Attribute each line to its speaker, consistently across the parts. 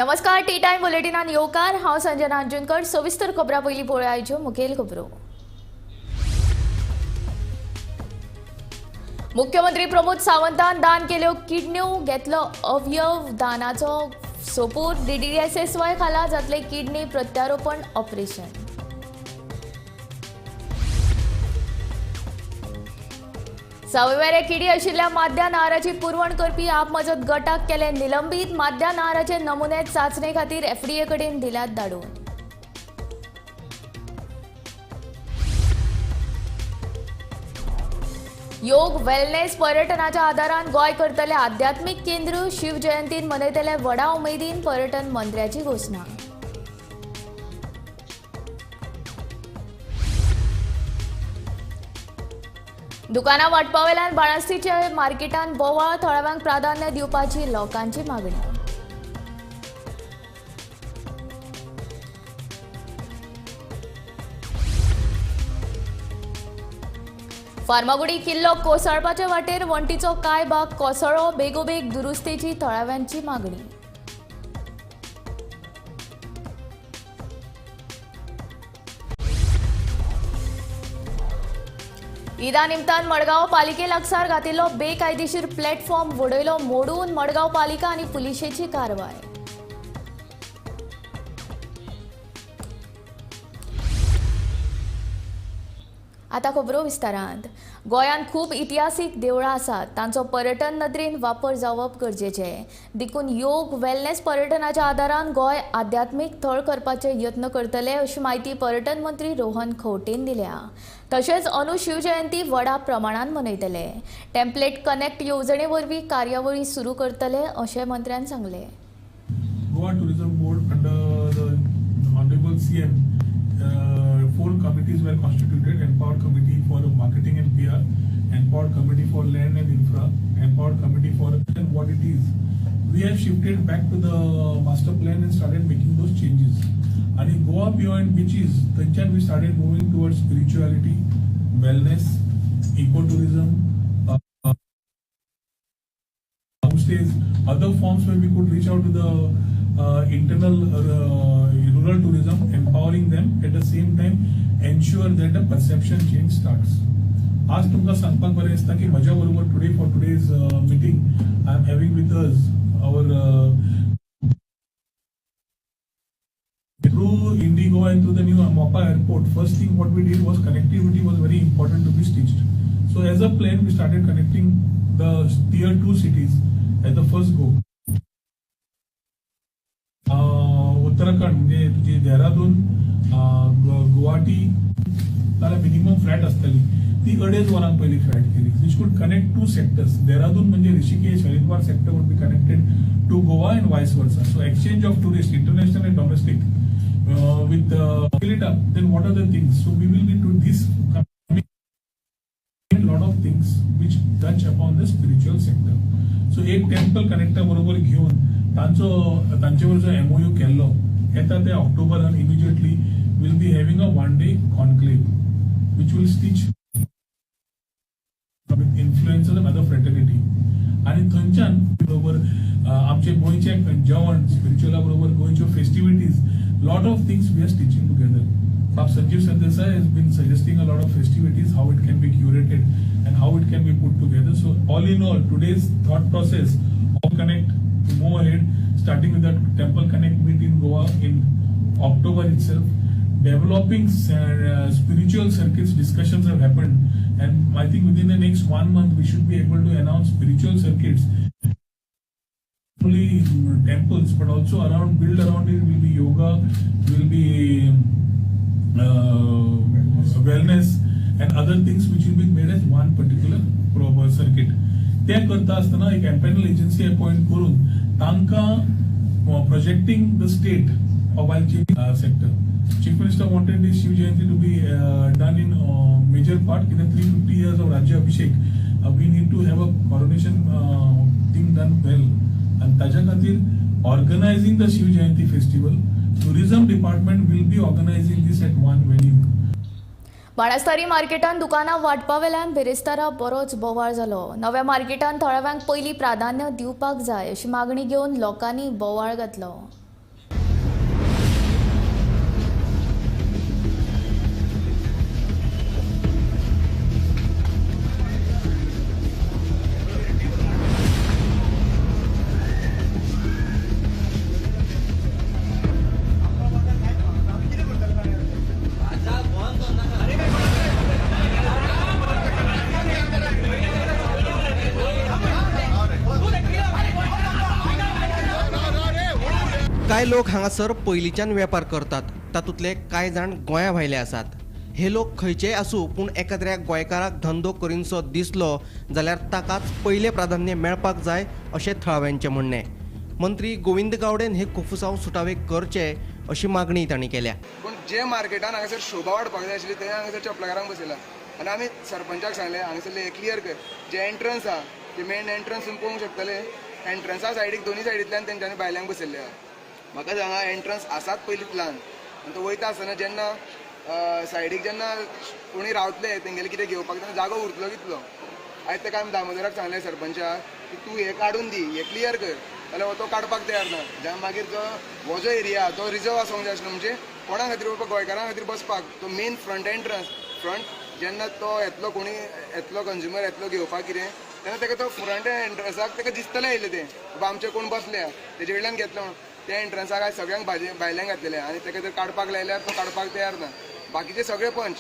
Speaker 1: नमस्कार, T time बुलेटिनान येवकार. हांव संजना अंजुनकर. सविस्तर खबरां पयलीं पळोवया आयच्यो मुखेल खबरो. मुख्यमंत्री प्रमोद सावंतान दान केल्यो किडन्यो, घेतलो अवयव दानाचो सोपूत. डीडीएसएसवाय खाला जातले किडनी प्रत्यारोपण ऑपरेशन. सावयवेरे किडी आशिल्ल्या माद्या नाराची पुरवण करपी आप मजत गटाक केले निलंबीत. माद्या नाराचे नमुने चाचणे खातीर एफडीए कडेन दिल्यात धाडून. योग वेलनेस पर्यटनाच्या आदारान गोंय करतले आध्यात्मीक केंद्र. शिवजयंतीन मनयतले व्हडा उमेदीन, पर्यटन मंत्र्याची घोशणा. दुकानां वाटपावेल्यान बाणास्तीच्या मार्केटान बोवाळ. थळाव्यांक प्राधान्य दिवपाची लोकांची मागणी. फार्मागुडी किल्लो कोसळपाचे वाटेर वण्टीचो कांय भाग कोसळ्ळो. बेगोबेग दुरुस्तेची थळाव्यांची मागणी. ईदा निमतान मडगांव पालिके लागसार घातिल्लो बेकायदेशीर प्लॅटफॉर्म वडयलो मोडून. मडगांव पालिका आनी पुलिशेची कारवाय. आता खबरो विस्तारांत. गोंयांत खूब इतिहासीक देवळां आसात, तांचो पर्यटन नदरेन वापर जावप गरजेचें. देखून योग वेलनेस पर्यटनाच्या आदारान गोंय आध्यात्मीक थळ करपाचे यत्न करतले, अशी म्हायती पर्यटन मंत्री रोहन खंवटेन दिल्या. तशेंच अंदू शिवजयंती व्हडा प्रमाणान मनयतले. टेम्पलेट कनेक्ट येवजणे वरवीं कार्यावळी सुरू करतले, अशें मंत्र्यान सांगलें.
Speaker 2: Goa Tourism Board under the Honorable CM, four committees were constituted: Empowered Committee for Marketing and PR, Empowered Committee for Land and Infra, Empowered Committee for and what it is. We have shifted back to the master plan and started making those changes. And in Goa Beyond Beaches, थंयच्यान we started moving towards spirituality, wellness, ecotourism, homestays, other forms where we could reach out to the internal rural tourism, empowering them, at the same time ensure that the perception change starts. आज तुमकां सांगपाक बरें दिसता की म्हज्या बरोबर today, for today's meeting, I am having with us our, through Indigo and through the new Mopa airport. First thing what we did was connectivity was very important to be stitched. So as a plan, we started connecting the tier 2 cities at the first go. Uttarakhand म्हणजे तुझी देहरादून, गुवाहाटी, नाल्यार minimum flight आसतली ती अडेज वरां पयली flight केली, which could connect two sectors. Dehradun म्हणजे Rishikesh, Haridwar sector would be connected to Goa and vice versa. So exchange of tourist, international and domestic, with it up, then what are the things? So we will be to this lot of things which touch upon the spiritual sector. So एक temple कनेक्टा बरोबर घेवन तांचो तांचे बरोबर जो MOU केल्लो, येता ते ऑक्टोबरान immediately will be having a one day conclave which will stitch with influencers and other fraternity. आणि थंयच्यान बरोबर आमचे गोंयचे जेवण, स्पिरिच्युअला बरोबर गोंयच्यो festivities, lot of things we are stitching together. Bab Sanjeev Sardesai has been suggesting a lot of festivities, how it can be curated and how it can be put together. So all in all, today's thought process of connect to move ahead, starting with the Temple Connect meet in Goa in October itself, developing spiritual circuits discussions have happened, and I think within the next one month we should be able to announce spiritual circuits, not only temples but also around, build around it will be yoga, will be wellness and other things which will be made as one particular proper circuit. ते करता आसतना एक empanel agency appoint करून तांकां projecting the state while sector. Chief Minister wanted this Shiv Jayanti to be done in major part. कित्याक 350 years of Rajya Abhishek, we need to have a coronation thing done well. आणि ताच्या खातीर organizing the Shiv Jayanti festival, tourism department will be organizing this at one venue.
Speaker 1: Banastari मार्केटान दुकानां वाटपावेल्यान बिरेस्तारा बरोच बोवाळ जालो. नव्या मार्केटान थळाव्यांक पयलीं प्राधान्य दिवपाक जाय, अशी मागणी घेवन लोकांनी बोवाळ घातलो.
Speaker 3: कांय लोक हांगासर पयलींच्यान वेपार करतात, तातूंतले कांय जाण गोंया भायले आसात. हे लोक खंयचेय आसूं, पूण एकाद्र्या गोंयकाराक धंदो करीनसो दिसलो जाल्यार ताकाच पयलें प्राधान्य मेळपाक जाय अशें थळाव्यांचें म्हणणें. मंत्री गोविंद गावडेन हे कोफुसांव सुटावे करचे अशी मागणी तांणी केल्या.
Speaker 4: पूण जे मार्केटान हांगासर शोभा वाडपाक जाय आशिल्ली ते हांगासर चपलाकारांक बसयला आनी आमी सरपंचाक सांगलें हांगासरलें हें क्लियर कर, जे एंट्रन्स आहा ते मेन एंट्रन्स तुमी पळोवंक शकतले, एंट्रन्सा सायडीक दोनी सायडींतल्यान तेंच्यांनी भायल्यांक बसयल्ले आहा. म्हाका सांगा एंट्रन्स आसात पयलींच ल्हान आनी तो वयता आसतना जेन्ना सायडीक जेन्ना कोणी रावतले तेंगेले कितें घेवपाक तेन्ना जागो उरतलो कितलो. आयज ताका आमी दामोदराक सांगलें सरपंचाक की तूं हें काडून दी, हें क्लियर कर, जाल्यार तो काडपाक तयार ना. जाल्यार मागीर जो हो जो एरिया तो रिजर्व आसूंक जाय आशिल्लो, म्हणजे कोणा खातीर बाबा गोंयकारां खातीर बसपाक तो मेन फ्रंट एंट्रन्स फ्रंट जेन्ना तो येतलो कोणी येतलो कंज्युमर येतलो घेवपाक कितें तेन्ना ताका तो फ्रंट एंट्रन्साक ताका दिसतलें येयलें तें बाबा आमचें कोण बसल्या तेजे कडल्यान घेतलो म्हणून. त्या एंट्रन्साक आयज सगळ्यांक भायल्यांक घातलेलें आनी ताका जर काडपाक लायल्यार तो काडपाक तयार ना. बाकीचे सगळे पंच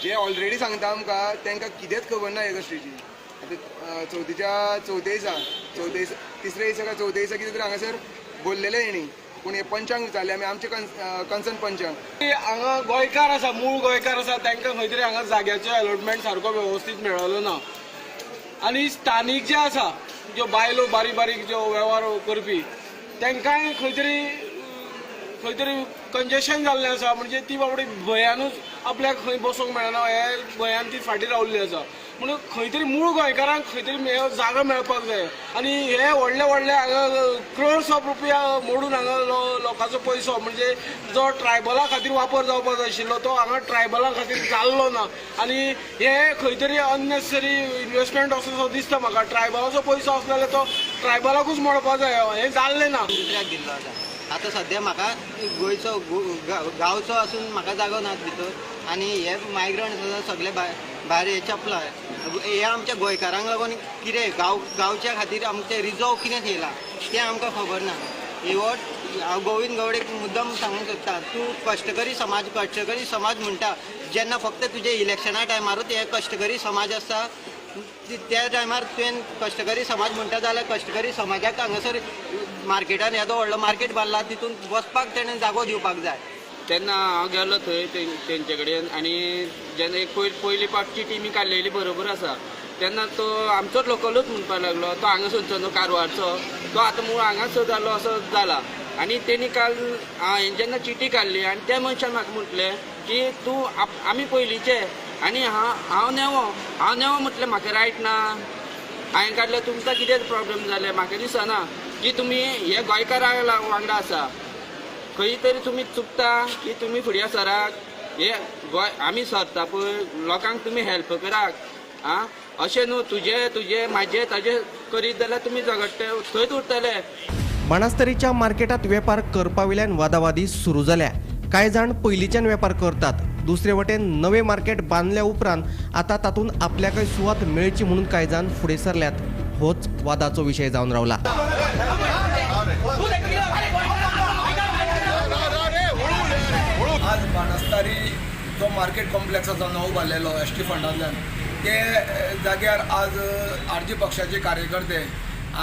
Speaker 4: जे ऑलरेडी सांगता आमकां तांकां कितेंच खबर ना हे गोश्टीची. आतां चवथीच्या चवथे दिसा चवथे दिसा तिसऱ्या दिसा काय चवथे दिसा कितें तरी हांगासर बोल्लेलें हेणी, पूण हे पंचांक विचारलें आमी आमचे कन्सर्न पंचांक.
Speaker 5: हांगा गोंयकार आसा, मूळ गोंयकार आसा, तांकां खंय तरी हांगा जाग्याचो अलॉटमेंट सारको वेवस्थीत मेळलो ना. आनी स्थानीक जे आसा ज्यो बायलो बारीक बारीक ज्यो वेव्हार करपी तांकांय खंय तरी कंजेशन जाल्लें आसा. म्हणजे ती बाबडी भंयानूच आपल्याक खंय बसूंक मेळना हे भंयान ती फाटीं रावल्ली आसा. म्हणून खंय तरी मूळ गोंयकारांक खंय तरी जागा मेळपाक जाय. आनी हे व्हडले व्हडले हांगा क्रोर्स ऑफ रुपया मोडून हांगा लोकांचो पयसो म्हणजे जो ट्रायबला खातीर वापर जावपाक जाय आशिल्लो तो हांगा ट्रायबला खातीर जाल्लो ना. आनी हे खंय तरी अननेसेसरी इन्वेस्टमेंट असो दिसता म्हाका. ट्रायबलाचो पयसो आसलो जाल्यार तो ट्रायबलाकूच मोडपाक जाय, हें जाल्लें ना.
Speaker 6: दुसऱ्याक दिल्लो आसा. आतां सद्या म्हाका गोंयचो गांवचो आसून म्हाका जागो ना भितर. आनी हे मायग्रंट सगळे भायर हे चपला हे आमच्या गोंयकारांक लागून कितें गांवच्या खातीर आमचें रिजर्व कितें थेयलां तें आमकां खबर ना. हो हांव गोविंद गावडेक मुद्दम सांगूंक सोदता, तूं कश्टकरी समाज कश्टकरी समाज म्हणटा जेन्ना फक्त तुजे इलेक्शना टायमारूच हे कश्टकरी समाज आसता त्या टायमार तुवें कश्टकरी समाज म्हणटा जाल्यार कश्टकरी समाजाक हांगासर मार्केटान येदो व्हडलो मार्केट बांदला तितून बसपाक तेणें जागो दिवपाक जाय.
Speaker 7: तेन्ना हांव गेलो थंय तेंचे कडेन आनी जेन्ना एक पयली पावट टिमी काडलेली बरोबर आसा तेन्ना तो आमचोच लोकलूच म्हणपाक लागलो, तो हांगासरचो न्हू कारवारचो, तो आतां मूळ हांगासर जालो असो जाला. आनी तेणी काल हांवें जेन्ना चिटी काडली आनी त्या मनशान म्हाका म्हटलें की तूं आमी पयलींचे आनी हांव नेवो, हांव नेवो म्हटलें म्हाका रायट ना, हांवें काडलें तुमकां कितें प्रॉब्लम जालें म्हाका दिसना की तुमी हे गोंयकारा वांगडा आसा, खंय तरी तुमी चुकता की तुमी फुडें सरात, हे गोंय आमी सरता पळय लोकांक तुमी हेल्प करात आं, अशें न्हू तुजे तुजे म्हाजे ताजे करीत जाल्यार तुमी झगडटे थंयच उरतले.
Speaker 3: बाणस्तारीच्या मार्केटांत वेपार करपावेल्यान वादावादी सुरू जाल्या. कांय जाण पयलींच्यान वेपार करतात, दुसरे वटेन नवें मार्केट बांदल्या उपरांत आतां तातूंत आपल्याकय सुवात मेळची म्हणून कांय जाण फुडें सरल्यात. होच वादाचो विशय जावन रावला.
Speaker 8: आज बाणस्तारी जो मार्केट कॉम्प्लेक्स आसा नवो बांदलेलो एस टी फंडांतल्यान ते जाग्यार आज आरजी पक्षाचे कार्यकर्ते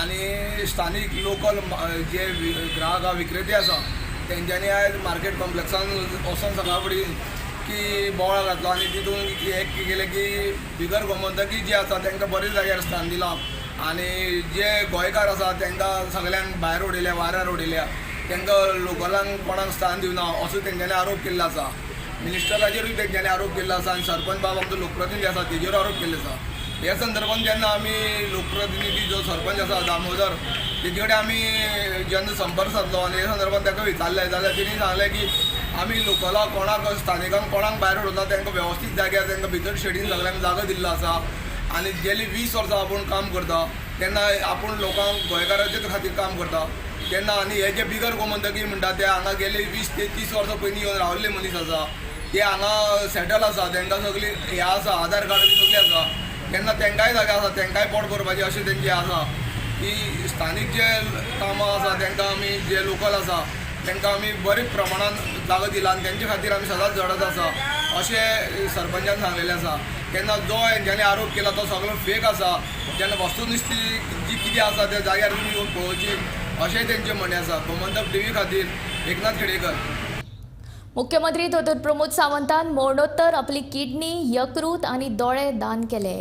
Speaker 8: आनी स्थानीक लोकल जे ग्राहक विक्रेते आसा तेंच्यांनी आयज मार्केट कॉम्प्लेक्सान वचोन सकाळ फुडें की बोवाळ घातलो आनी तितून हें केलें की बिगर गोमंतकी जे आसा तांकां बरे जाग्यार स्थान दिलां आनी जे गोंयकार आसा तांकां सगल्यांक भायर उडयल्या, वाऱ्यार उडयल्या, तांकां लोकलांक कोणाक स्थान दिवना असो तेंच्यांनी आरोप केल्लो आसा. मिनिस्टराचेरूय तेंच्यांनी आरोप केल्लो आसा आनी सरपंच बाब आमचो लोकप्रतिनिधी आसा तेजेर आरोप केल्लो आसा. ह्या संदर्भान जेन्ना आमी लोकप्रतिनिधी जो सरपंच आसा दामोदर तेजे कडेन आमी जेन्ना संपर्क सादलो आनी हे संदर्भान ताका विचारलें जाल्यार तेणी सांगलें की आमी लोकलाक कोणाक स्थानिकांक कोणाक भायर उडोवना, तांकां वेवस्थीत जाग्यार तांकां भितर शेडीन सगल्यांक जागो दिल्लो आसा आनी गेली 20 वर्सां आपूण काम करता तेन्ना आपूण लोकांक गोंयकाराचे खातीर काम करता तेन्ना आनी हे जे बिगर गोमंतकी म्हणटा ते हांगा गेले 20 ते 30 वर्सां पयलीं येवन रावल्ले मनीस आसा, ते हांगा सेटल आसा, तांकां सगळी हें आसा, आधार कार्ड बी सगळें आसा, तेन्ना तांकांय जागा आसा, तांकांय पोट भरपाचें अशें तेंचें आसा की स्थानीक जे कामां आसा तांकां आमी जे लोकल आसा तांकां आमी बरे प्रमाणान जागो दिला आनी तेंचे खातीर आमी सदांच झडत आसा अशें सरपंचान सांगलेलें आसा. तेन्ना जो हेंच्यांनी आरोप केला तो सगळो फेक आसा. जेन्ना वस्तुनिश्ठी जी कितें आसा त्या जाग्यार तुमी येवन पळोवची.
Speaker 4: अशेंय तेंचें म्हणणें आसा. गोमंतक टीव्ही खातीर एकनाथ खेडेकर.
Speaker 1: मुख्यमंत्री दोतोर प्रमोद सावंतान मरणोत्तर आपली किडनी, यकृत आनी दोळे दान केले.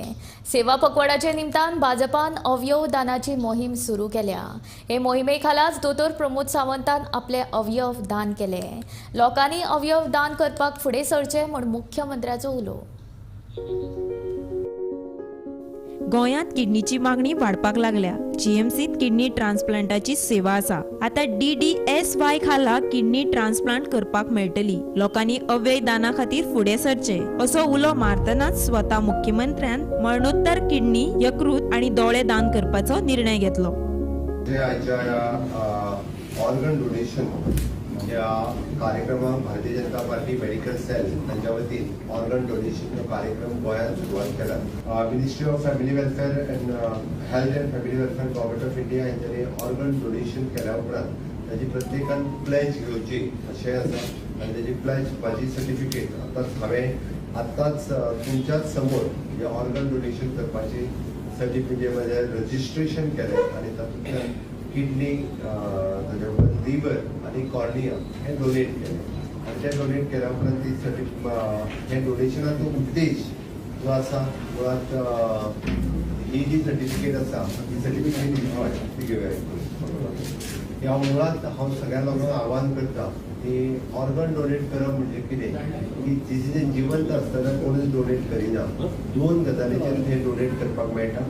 Speaker 1: सेवा पखवाडाचे निमतान भाजपान अवयव दानाची मोहीम सुरू केल्या. हे मोहिमे खालाच दोतोर प्रमोद सावंतान आपले अवयव दान केले. लोकांनी अवयव दान करपाक फुडें सरचें म्हूण मुख्यमंत्र्याचो उलो.
Speaker 9: गोंयांत किडनीची मागणी वाडपाक लागल्या. जीएमसीत किडनी ट्रान्सप्लांटाची सेवा आसा. आतां DDSY खाला किडनी ट्रान्सप्लांट करपाक मेळटली. लोकांनी अवयव दाना खातीर फुडें सरचें असो उलो मारतनाच स्वता मुख्यमंत्र्यान मरणोत्तर किडनी, यकृत आनी दोळे दान करपाचो निर्णय घेतलो.
Speaker 10: आयच्या ह्या ऑर्गन डोनेशन ह्या कार्यक्रमाक Bharatiya Janata party medical sale हांच्या वतीन ऑर्गन डोनेशन कार्यक्रम गोंयांत सुरवात केला. Ministry of Family Welfare and Health and Family Welfare, Government of India हांच्यांनी ऑर्गन डोनेशन केल्या उपरांत ताजी प्रत्येकान प्लेज घेवची अशें आसा आनी ताजी प्लेज म्हाजी सर्टिफिकेट आतांच हांवें आत्ताच तुमच्याच समोर म्हणजे ऑर्गन डोनेशन करपाची सर्टिफिकेट म्हजें रजिस्ट्रेशन केलें आनी तातूंतल्यान किडनी, ताज्या उपरांत लिवर आनी कॉर्निया हें डोनेट केलें. आनी तें डोनेट केल्या उपरांत ती हे डोनेशनाचो उद्देश जो आसा मुळांत ही जी सर्टिफिकेट आसा ही सर्टिफिकेट हय ती घेवया. ह्या मुळांत हांव सगळ्या लोकांक आव्हान करता की ऑर्गन डोनेट करप म्हणजे कितें की जिजें जिवंत आसतना कोणूच डोनेट करिना. दोन गजालीचेर हें डोनेट करपाक मेळटा.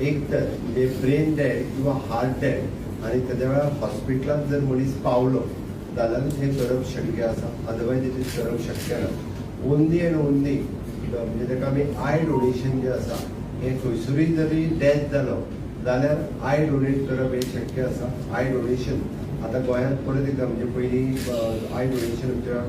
Speaker 10: एक तर म्हणजे ब्रेन डेड किंवा हार्ट डेड आनी तेज्या वेळार हॉस्पिटलांत जर मनीस पावलो जाल्यारूच हें करप शक्य आसा, अदरवायज it is करप शक्य ना. ओन्ली एंड ओन्ली म्हणजे ताका आमी I donation जें आसा हें खंयसरूय जरी डेथ जालो जाल्यार I donate करप हें शक्य आसा. I donation आतां गोंयांत परत एकदां म्हणजे पयलीं I donation आमच्या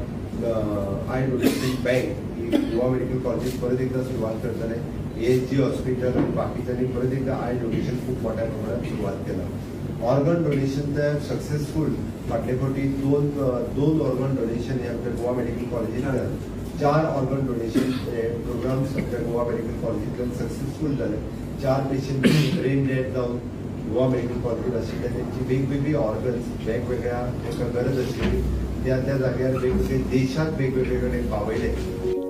Speaker 10: I donation bank he Goa medical कॉलेजीत परत एकदां सुरवात करतले. ASG hospital आनी बाकीच्यांनी परत एकदां I donation खूब मोठ्या प्रमाणात सुरवात केला. ऑर्गन डोनेशन तर सक्सेसफूल फाटले फावटी दोन ऑर्गन डोनेशन हे आमच्या गोवा मेडिकल कॉलेजींतल्यान, 4 ऑर्गन डोनेशन हे प्रोग्राम्स आमच्या गोवा मेडिकल कॉलेजींतल्यान सक्सेसफूल जाले. 4 पेशंट ब्रेन डेड जावन गोवा मेडिकल कॉलेजीत आशिल्ले तेंची वेगवेगळी ऑर्गन्स वेगवेगळ्या तांकां गरज आशिल्ली त्या त्या जाग्यार वेगवेगळे देशांत वेगवेगळे कडेन पावयले.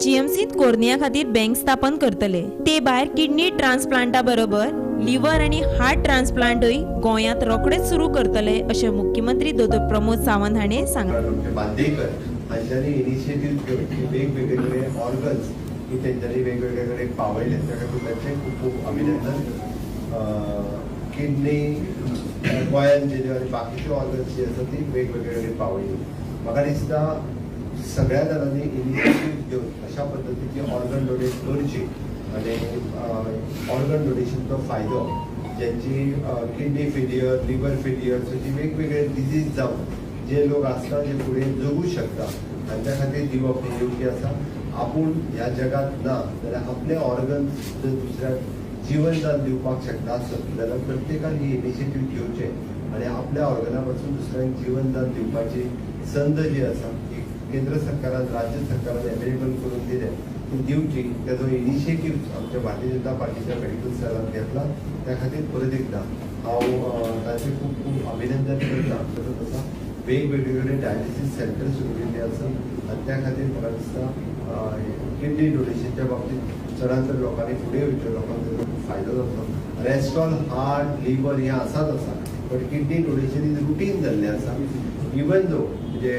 Speaker 9: जीएमसीत कोर्निया खातीर बँक स्थापन करतले. ते भायर किडनी ट्रान्सप्लांटा बरोबर लिव्हर आनी हार्ट ट्रान्सप्लांटूय गोंयांत रोखडेच सुरू करतले अशें मुख्यमंत्री दोतोर प्रमोद सावंत हाणें सांगलें.
Speaker 10: डॉक्टर बांदेकर हांच्यांनी इनिशिएटीव घेवन की वेगवेगळे कडेन ऑर्गन्स ही तेंच्यांनी वेगवेगळे कडेन पावयले, त्या खातीर तांचें खूब खूब अभिनंदन. किडनी गोंयांत दिल्यो आनी बाकीच्यो ऑर्गन्स जी आसा ती वेगवेगळे कडेन पावयली. म्हाका दिसता सगळ्या जाणांनी इनिशिएटीव घेवन अशा पद्दतीची ऑर्गन डोनेट करची आनी ऑर्गन डोनेशनचो फायदो ज्यांची किडनी फेलियर, लिवर फेलियर अशी वेगवेगळे डिजीज जावन जे लोक आसता जे फुडें जगू शकता तांच्या खातीर दिवप हें योग्य आसा. आपूण ह्या जगांत ना जाल्यार आपले ऑर्गन्स जर दुसऱ्याक जिवनदान दिवपाक शकता आसत जाल्यार प्रत्येकान ही इनिशिएटीव घेवचें आनी आपल्या ऑर्गना पासून दुसऱ्यांक जिवनदान दिवपाची संद जी आसा ती केंद्र सरकारान, राज्य सरकारान अवेलेबल करून दिल्या ती दिवची. ताजो इनिशिएटीव आमच्या भारतीय जनता पार्टीच्या मेडिकल सेलान घेतला, त्या खातीर परत एकदां हांव तांचें खूब खूब अभिनंदन करता. तसोच आसा वेगवेगळे कडेन डायलिसीस सेंटर सुरू केल्ली आसा आनी त्या खातीर म्हाका दिसता किडनी डोनेशनच्या बाबतींत चडांत चड लोकांनी फुडें वयचें, लोकांक ताजो खूब फायदो जातलो. रेस्ट ऑल हार्ट, लिवर हें आसाच आसा, but kidney donation is routine जाल्लें आसा. इवन दो म्हणजे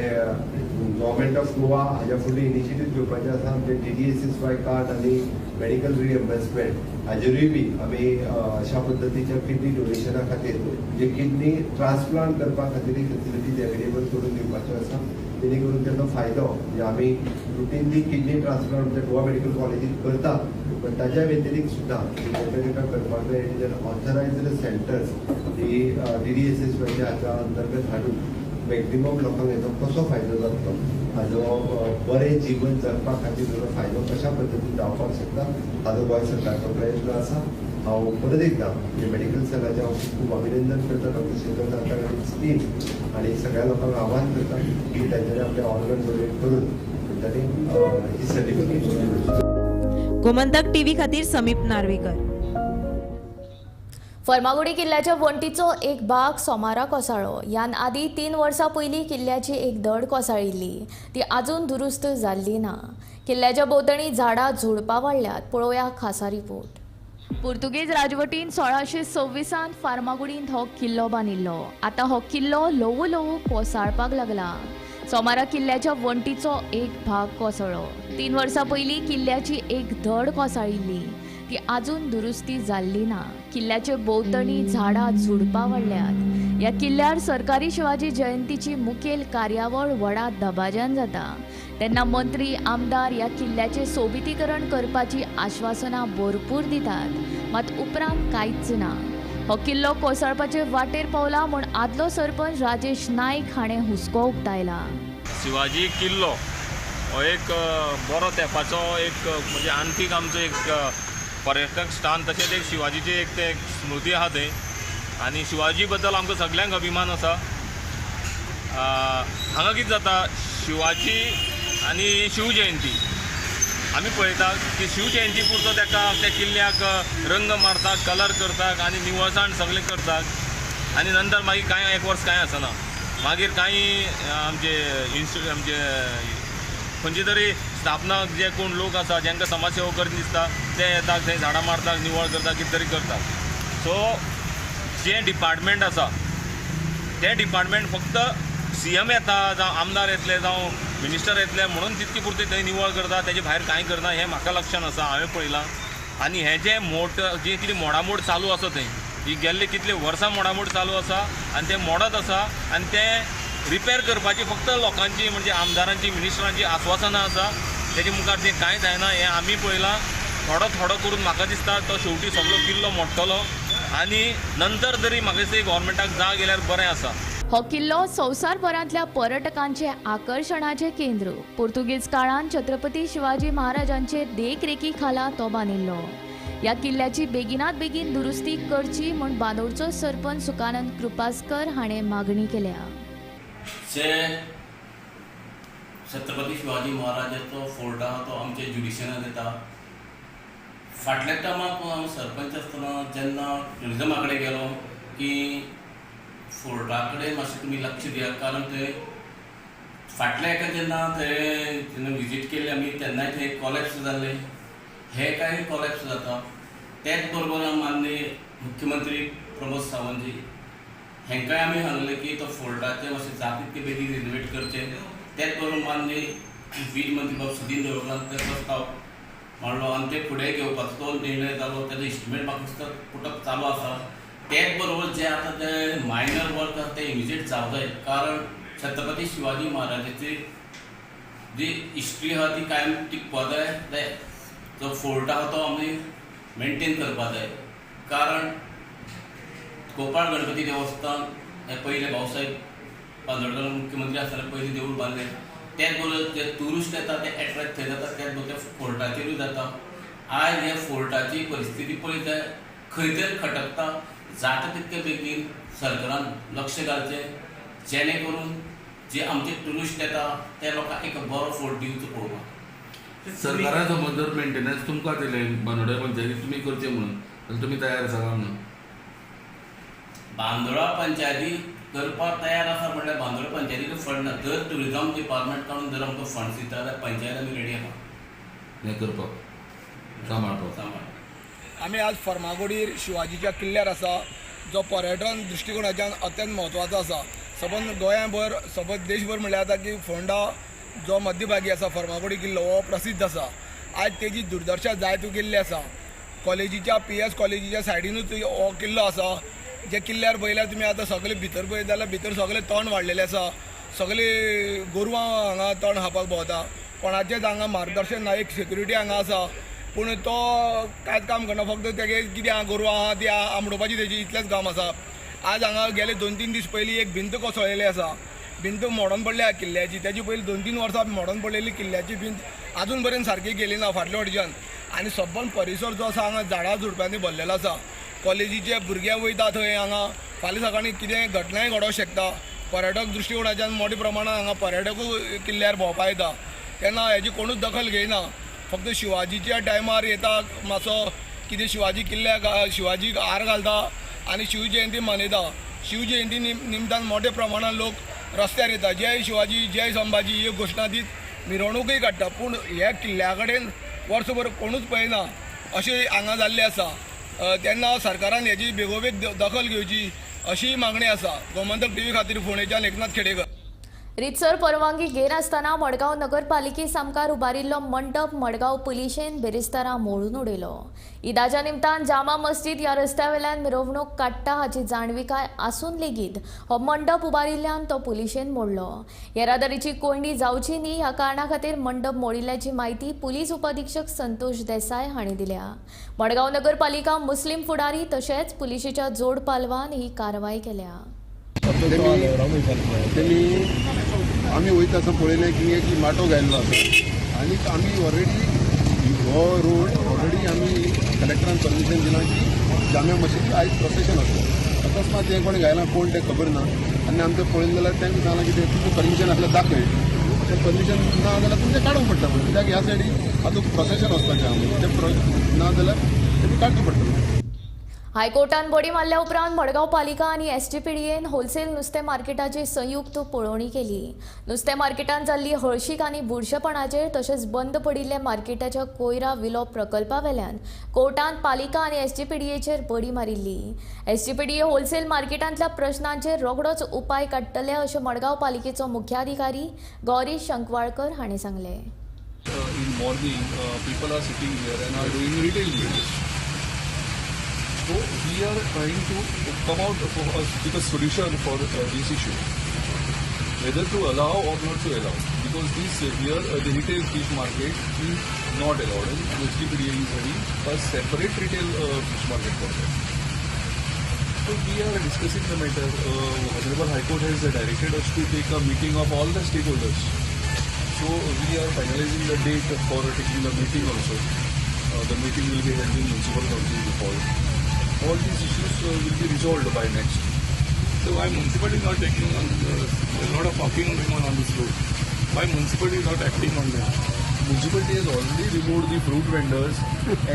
Speaker 10: गव्हर्मेंट ऑफ गोवा हाज्या फुडले इनिशिएटीव घेवपाचें आसा, आमचें DDSSY card आनी मेडिकल रिएम्बर्समेंट हाजेरूय बी आमी अशा पद्दतीच्या किडनी डोनेशना खातीर म्हणजे किडनी ट्रान्सप्लांट करपा खातीर फेसिलिटीज अवेलेबल करून दिवपाच्यो आसा, जेणे करून ताजो फायदो म्हणजे आमी रुटीनली किडनी ट्रान्सप्लांट म्हणजे गोवा मेडिकल कॉलेजीत करतात, पण ताज्या व्यतिरिक्त सुद्दां तांकां तांकां करपाक जाय it is an authorised centres he DDSSY हाच्या अंतर्गत हाडून मॅक्झिमम लोकांक हेजो कसो फायदो जातलो, हाजो बरें जीवन जगपा खातीर ताजो फायदो कशा पद्दतीन जावपाक शकता हाजो गोंय सरकाराचो प्रयत्न आसा. हांव परत एकदां म्हणजे मेडिकल सेलाचें हांव खूब अभिनंदन करता डॉक्टर शेखर तारकार आनी टीम आनी सगळ्या लोकांक आव्हान करता की तांच्यांनी आपले ऑर्गन डोनेट करून तांच्यांनी ही सर्टिफिकेट.
Speaker 9: गोमंतक टीव्ही खातीर समीप नार्वेकर.
Speaker 1: फर्मागुडी किल्ल्याच्या वण्टीचो एक भाग सोमारा कोसळ्ळो. ह्यान आदीं 3 वर्सां पयलीं किल्ल्याची एक धड कोसळिल्ली, ती आजून दुरुस्त जाल्ली ना. किल्ल्याच्या भोंवतणी झाडां झुडपां वाडल्यात. पळोवया खासा रिपोर्ट. पुर्तुगेज राजवटीन 1626 फार्मागुडींत हो किल्लो बांदिल्लो. आतां हो किल्लो ल्हवू ल्हवू कोसळपाक लागला. सोमारा किल्ल्याच्या वण्टीचो एक भाग कोसळ्ळो. 3 वर्सां पयलीं किल्ल्याची एक धड कोसळिल्ली, ती आजून दुरुस्ती जाल्ली ना. किल्ल्याचे भोंवतणी झाडां झुडपां वाडल्यात. ह्या किल्ल्यार सरकारी शिवाजी जयंतीची मुखेल कार्यावळ व्हडा दबाज्यान जाता. तेन्ना मंत्री आमदार ह्या किल्ल्याचें सोबितीकरण करपाची आश्वासनां भरपूर दितात, मात उपरांत कांयच ना. हो किल्लो कोसळपाचे वाटेर पावला म्हूण आदलो सरपंच राजेश नायक हाणें हुस्को उक्तायला.
Speaker 11: शिवाजी किल्लो हो एक बरो तेंपाचो एक म्हणजे आंतीक आमचो एक पर्यटक स्थान, तशेंच एक शिवाजीची एक ते स्मृती आहा थंय आनी शिवाजी बद्दल आमकां सगल्यांक अभिमान आसा. हांगा कितें जाता, शिवाजी आनी शिवजयंती आमी पळयता की शिवजयंती पुरतो ताका त्या किल्ल्याक रंग मारतात, कलर करतात आनी निवळसाण सगळें करतात आनी नंतर मागीर कांय एक वर्स कांय आसना. मागीर कांय आमचे आमचे खंयची तरी स्थापना जे कोण लोक आसा जांकां समाजसेवा करीन दिसता ते येतात, थंय झाडां मारतात, निवळ करतात, कितें तरी करतात. सो जें डिपार्टमेंट आसा तें डिपार्टमेंट फक्त सी एम येता जावं आमदार येतले जावं मिनिस्टर येतले म्हणून तितकी पुरती थंय निवळ करता, तेजे भायर कांय करना हें म्हाका लक्षान आसा, हांवें पळयलां. आनी हें जें मोट जें कितें मोडामोड चालू आसा थंय, ही गेल्ले कितले वर्सां मोडामोड चालू आसा आनी तें मोडत आसा आनी तें रिपेर करपाची फक्त लोकांची म्हणजे आमदारांची मिनिस्टरांची आस्वासनां आसा, तेजे मुखार तें कांय जायना हें आमी पळयलां. थोडो थोडो करून म्हाका दिसता तो शेवटी सगळो किल्लो मोडटलो आनी नंतर तरी म्हाका दिसता गव्हर्मेंटाक जाग येयल्यार बरें आसा.
Speaker 1: हो किल्लो संवसारभरांतल्या पर्यटकांचे आकर्शणाचे केंद्र. पुर्तुगेज काळांत छत्रपती शिवाजी महाराजांचे देखरेखी खाला तो बांदिल्लो. ह्या किल्ल्याची बेगिनात बेगीन दुरुस्ती करची म्हूण बांदोडचो सरपंच सुकानंद कृपास्कर हाणें मागणी केल्या.
Speaker 12: जे छत्रपती शिवाजी महाराजाचो फोर्ट आहा तो आमच्या ज्युडिशनात येता. फाटल्या टायमाक हांव सरपंच आसतना जेन्ना ट्युरिजमा कडेन गेलो की फोर्टा कडेन मातशें तुमी लक्ष दियात, कारण थंय फाटल्या एका जेन्ना थंय जेन्ना विजीट केल्ली आमी तेन्नाय थंय कॉलेप्स जाल्ले, हे कांय कॉलेप्स जाता. तेच बरोबर माननीय मुख्यमंत्री प्रमोद सावंतजी हेंकांय आमी सांगलें की तो फोर्टाचें मातशें जाता तितके बेगीन रिनोवेट करचें. तेच बरोबर माननीय वीज मंत्री बाब सुदीन ढवळकारान ते प्रस्ताव मांडलो आनी ते फुडें घेवपाचो तो निर्णय जालो. तेजो इस्टिमेट म्हाका दिसता पुटप चालू आसा. तेच बरोबर जे आतां ते मायनर वर्क आसा ते इमिजिएट जावंक जाय, कारण छत्रपती शिवाजी महाराजाची जी हिस्ट्री आहा ती कायम टिकपा जाय. जो फोर्ट आहा तो आमी मेनटेन करपा जाय, कारण गोपाळ गणपती देवस्थान हे पयले भाऊसाहेब बांदोडकर मुख्यमंत्री आसतना पयलीं देवूळ बांदलें. तेच बरोबर जे ट्युरिस्ट येता ते एट्रेक्ट थंय जाता, तेच बरोबर ते फोर्टाचेरूय जाता. आयज हे फोर्टाची परिस्थिती पळयत जाल्यार खंय तरी खटकता. जाता तितके बेगीन सरकारान लक्ष घालचें, जेणे करून जे आमचे ट्युरिस्ट येता ते लोकांक एक बरो फोर्ट दिवचो पळोवपाक.
Speaker 13: सरकारान समज जर मेंटेनन्स तुमकां दिलें बांदोड्या पंचायतीक तुमी करचें म्हणून जाल्यार तुमी तयार आसा काय म्हणून?
Speaker 12: बांदोडा पंचायती करपाक तयार आसा म्हणल्यार बांदोडा पंचायतीक फंड ना. जर ट्युरिजम डिपार्टमेंट कडून जर आमकां फंड्स दिता जाल्यार पंचायत आमी रेडी आसा
Speaker 13: हें करपाक, सांबाळपाक.
Speaker 12: सांबाळ.
Speaker 8: आमी आज फर्मागुडीर शिवाजीच्या किल्ल्यार आसा, जो पर्यटन दृश्टिकोणाच्यान अत्यंत म्हत्वाचो आसा. सबंद गोंयाभर सबंद देशभर म्हणल्यार जाता की फोंडा जो मध्यभागी आसा फर्मागुडी किल्लो हो प्रसिद्ध आसा. आयज तेजी दुर्दशा जायत गेल्ली आसा. कॉलेजीच्या पी एस कॉलेजीच्या सायडीनूच हो किल्लो आसा. जे किल्ल्यार पळयल्यार तुमी आतां सगळे भितर पळयत जाल्यार भितर सगळे तण वाडलेले आसा, सगळे गोरवां हांगा तण खावपाक भोंवता. कोणाचेंच हांगा मार्गदर्शन ना. एक सेक्युरिटी हांगा आसा पूण तो कांयच काम करना, फक्त तेगे कितें आहा गोरवां आहा ती आमडोवपाची तेजी इतलेंच काम आसा. आज हांगा गेले 2-3 दीस पयलीं एक भिंत कोसळिल्ली आसा, भिंत मोडून पडल्या किल्ल्याची. तेजी पयलीं 2-3 वर्सां मोडून पडलेली किल्ल्याची भिंत आजून पर्यंत सारकी गेली ना फाटल्या वटच्यान. आनी सबंद परिसर जो आसा हांगा झाडां झुडप्यांनी भरलेलो आसा. कॉलेजीचे भुरगे वयता थंय हांगा फाल्यां सकाळीं कितें घटनाय घडोवंक शकता. पर्यटक दृश्टिकोणाच्यान मोठ्या प्रमाणान हांगा पर्यटकूय किल्ल्यार भोंवपाक येता, तेन्ना हेजी कोणूच दखल घेयना. फक्त शिवाजीच्या टायमार येता मातसो कितें शिवाजी किल्ल्याक शिवाजीक हार घालता आनी शिवजयंती मनयता. शिवजयंती निमतान मोठ्या प्रमाणात लोक रस्त्यार येता, जय शिवाजी जय संभाजी ह्यो घोशणा दीत मिरवणुकूय काडटा. पूण ह्या किल्ल्या कडेन वर्सभर कोणूच पळयना अशें हांगा जाल्लें आसा. तेन्ना सरकारान हेजी बेगोबेग दखल घेवची अशीय मागणी आसा. गोमंतक टीव्ही खातीर फोंडेच्यान एकनाथ खेडेकर.
Speaker 1: रितसर परवानगी घेनासतना मडगांव नगरपालिके सामकार उबारिल्लो मंडप मडगांव पुलिशेन बिरेस्तारा मोडून उडयलो. ईदाच्या निमतान जामा मस्जिद ह्या रस्त्यावेल्यान मिरवणूक काडटा हाची जाणविकाय आसून लेगीत हो मंडप उबारिल्ल्यान तो पुलिशेन मोडलो. येरादारीची कोंयडी जावची न्ही ह्या कारणा खातीर मंडप मोडिल्ल्याची म्हायती पुलीस उपअधिक्षक संतोष देसाय हांणी दिल्या. मडगांव नगरपालिका मुस्लीम फुडारी तशेंच पुलिशेच्या जोड पालवान ही कारवाय केल्या.
Speaker 10: तेमी आमी वयता आसतना पळयलें की एक माटो घायल्लो आसा आनी आमी ऑलरेडी हो रोड ऑलरेडी आमी कलेक्टरान परमिशन दिलां की जाम्या मशिदी आयज प्रोसेशन आसता. अकस्मात हें कोणें घायलां कोण तें खबर ना आनी आमचें पळयलें जाल्यार तांकां सांगलां की तें तुमचें परमिशन आसल्यार दाखय, तें परमिशन ना जाल्यार तुमचें काडूंक पडटा. म्हणून कित्याक ह्या सायडीन आतां प्रोसेशन वचपाचें आहा, तें ना जाल्यार तें काडचें पडटलें.
Speaker 1: हायकोर्टान बडी मारल्या उपरांत मडगांव पालिका आनी एसजीपीडीएन होलसेल नुस्तें मार्केटाची संयुक्त पळोवणी केली. नुस्तें मार्केटांत जाल्ली हळशीक आनी बुरशेपणाचेर तशेंच बंद पडिल्ल्या मार्केटाच्या कोयरा विलो प्रकल्पा वेल्यान कोर्टान पालिका आनी एसजीपीडीएचेर बडी मारिल्ली. एसजीपीडीए होलसेल मार्केटांतल्या प्रश्नांचेर रोखडोच उपाय काडटले अशें मडगांव पालिकेचो मुख्याधिकारी गौरी शंकवाळकर हांणी सांगलें.
Speaker 14: In morning, people are sitting here and are doing retail business. So we are trying to come out with a solution for this issue, whether to allow or not to allow, because this here the retail fish market is not allowed, and SGPDA is having a separate retail fish market for that. So we are discussing the matter. Honorable High Court has directed us to take a meeting of all the stakeholders. So we are finalizing the date for taking the meeting also. The meeting will be held in Municipal Council hall. All these issues will be resolved by next.
Speaker 2: So why municipality is not taking on a lot of talking going on this road? Why municipality is not acting on that?
Speaker 14: Municipality has already removed the fruit vendors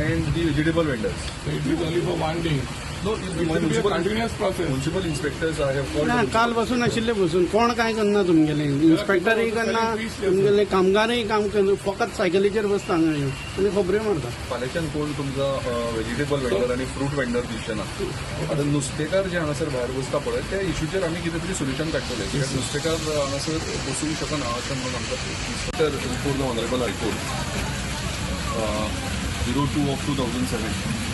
Speaker 14: and the vegetable vendors.
Speaker 2: So it is only for one day.
Speaker 14: No,
Speaker 2: it will be a continuous process.
Speaker 14: Municipal inspectors I have called.
Speaker 15: ना काल बसून आशिल्ले बसून कोण काय करना तुमगेले इन्स्पेक्टरय करना तुमगेले कामगारय काम करना, फकत सायकलीचेर बसता हांगा येवन आनी खबऱ्यो मारता.
Speaker 14: फाल्यांच्यान कोण तुमकां व्हेजिटेबल वेंडर आनी फ्रूट वेंडर दिवचे ना. आतां नुस्तेकार जे हांगासर भायर बसता पळय त्या इशूचेर आमी कितें तरी सोल्युशन काडटले, कित्याक नुस्तेकार हांगासर बसूंक शकना अशें म्हणून आमकां तर before the honourable high court 02 of 2007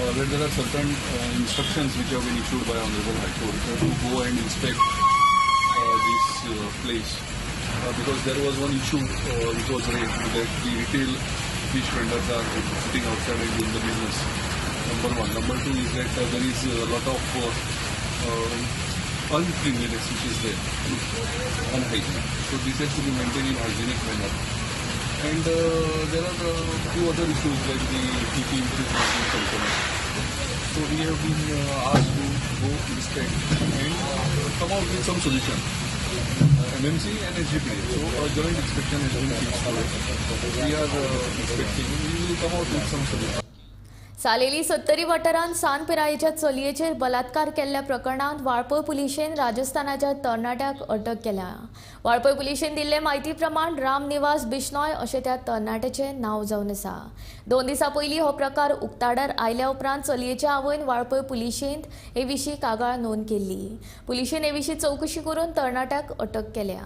Speaker 14: where there are certain instructions which have been issued by Honorable High Court to go and inspect this place because there was one issue which was raised that the retail fish vendors are sitting outside and doing the business. Number one. Number two is that there is a lot of uncleanliness which is there, unhygiene. So this has to be maintained in hygienic manner. And there are few other issues like the TP which is not being functional. So we have been asked to go inspect and come out with some solution. MMC and SGPDA. So a joint inspection has been fixed. We are inspecting. We will come out with some solution.
Speaker 1: Saleli Sattari वाठारांत सान पिरायेच्या चलयेचेर बलात्कार केल्ल्या प्रकरणांत वाळपय पुलिशेन राजस्थानाच्या तरणाट्याक अटक केल्या. वाळपय पुलिशेन दिल्ले म्हायती प्रमाण रामनिवास बिश्नोय अशें त्या तरणाट्याचें नांव जावन आसा. 2 दिसां पयलीं हो प्रकार उक्ताडार आयल्या उपरांत चलयेच्या आवयन वाळपय पुलिशेंत हे विशीं कागाळ नोंद केल्ली. पुलिशेन हे विशीं चवकशी करून तरणाट्याक अटक केल्या.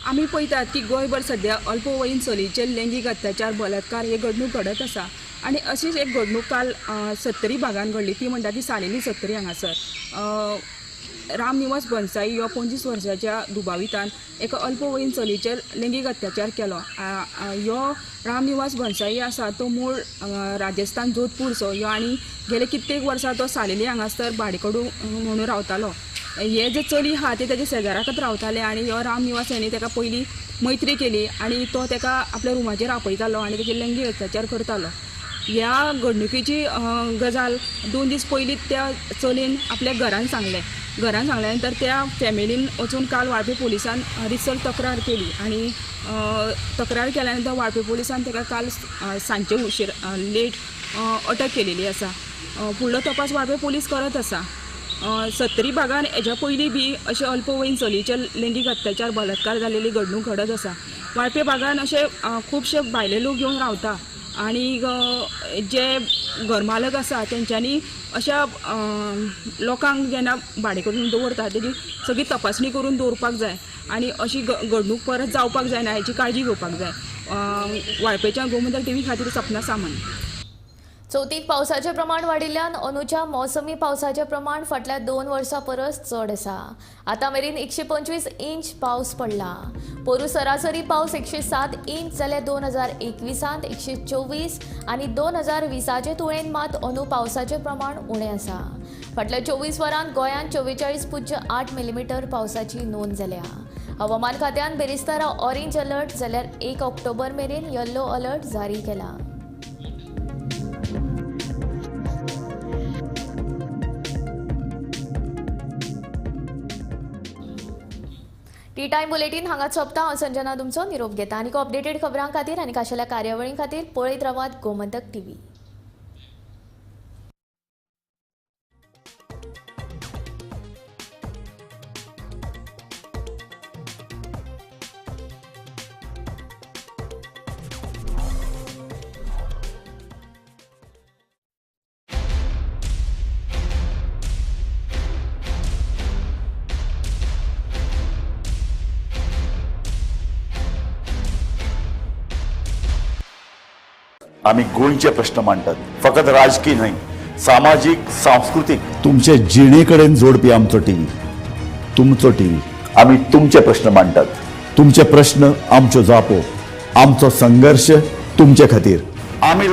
Speaker 16: आमी पळयतात की गोंयभर सद्या अल्पवयीन चलयेचेर लैंगीक अत्याचार, बलात्कार हे घडणूक घडत आसा आनी अशीच एक घडणूक काल सत्तरी भागान घडली, ती म्हणटा ती सालेली सत्तरी हांगासर रामनिवास बनसाई ह्यो 25 वर्साच्या दुबावितान एका अल्पवयीन चलयेचेर लैंगीक अत्याचार केलो. ह्यो रामनिवास बनसाई आसा तो मूळ राजस्थान जोधपूरचो ह्यो आनी गेले कित्येक वर्सां तो सालेली हांगासर भाडेकडू म्हणून रावतालो. हे जे चली आहा ते तेजे शेजाराकच रावताले आनी ह्यो रामनिवास हेणी तेका पयलीं मैत्री केली आनी तो तेका आपल्या रुमाचेर आपयतालो आनी तेजेर लैंगीक अत्याचार करतालो. ह्या घडणुकेची गजाल 2 दीस पयलीं त्या चलयेन आपल्या घरान सांगलें. घरान सांगल्या नंतर त्या फॅमिलीन वचून काल वाळपय पुलिसान रिसर तक्रार केली आनी तक्रार केल्या नंतर वाळपय पुलिसान तेका काल सांजचे उशीर लेट अटक केलेली आसा. फुडलो तपास वाळपय पोलीस करत आसा. सत्तरी भागान हेज्या पयलीं बी अशे अल्पवयीन चलयेचेर लैंगीक अत्याचार बलात्कार जाल्लेली घडणूक घडत आसा. वाळपे भागान अशे खुबशे भायले लोक येवन रावता आनी जे घरमालक आसा तेंच्यांनी अशा लोकांक जेन्ना भाडें करून दवरता तेजी सगळी तपासणी करून दवरपाक जाय आनी अशी घडणूक परत जावपाक जायना हेची काळजी घेवपाक जाय. वाळपेच्या गोमंतक टीव्ही खातीर सपना सामंत.
Speaker 1: चवथीक पावसाचें प्रमाण वाडिल्ल्यान अंदूच्या मोसमी पावसाचें प्रमाण फाटल्या 2 वर्सां परस चड आसा. आतां मेरेन 125 इंच पावस पडला. पोरूं सरासरी पावस 107 इंच जाल्यार 2021 124 आनी 2020 तुळेन मात अंदू पावसाचें प्रमाण उणें आसा. फाटल्या 24 वरांत गोंयांत 44.8 मिलीमिटर पावसाची नोंद जाल्या. हवामान खात्यान बिरेस्तारा ऑरेंज अलर्ट जाल्यार 1 ऑक्टोबर मेरेन येल्लो अलर्ट जारी केला. टी टायम बुलेटीन हांगा सोंपता. हांव संजना तुमचो निरोप घेता. आनी अपडेटेड खबरां खातीर आनी खाशेल्या कार्यावळीं खातीर पळयत रावात गोमंतक टीव्ही.
Speaker 17: आमी गोंयचे प्रश्न मांडटात, फकत राजकीय न्हय, सामाजीक, सांस्कृतीक, तुमचे जिणे कडेन जोडपी आमचो टीव्ही, तुमचो टीव्ही. आमी तुमचे प्रश्न मांडटात, तुमचे प्रश्न आमच्यो जापो, आमचो संघर्श तुमचे खातीर. आमी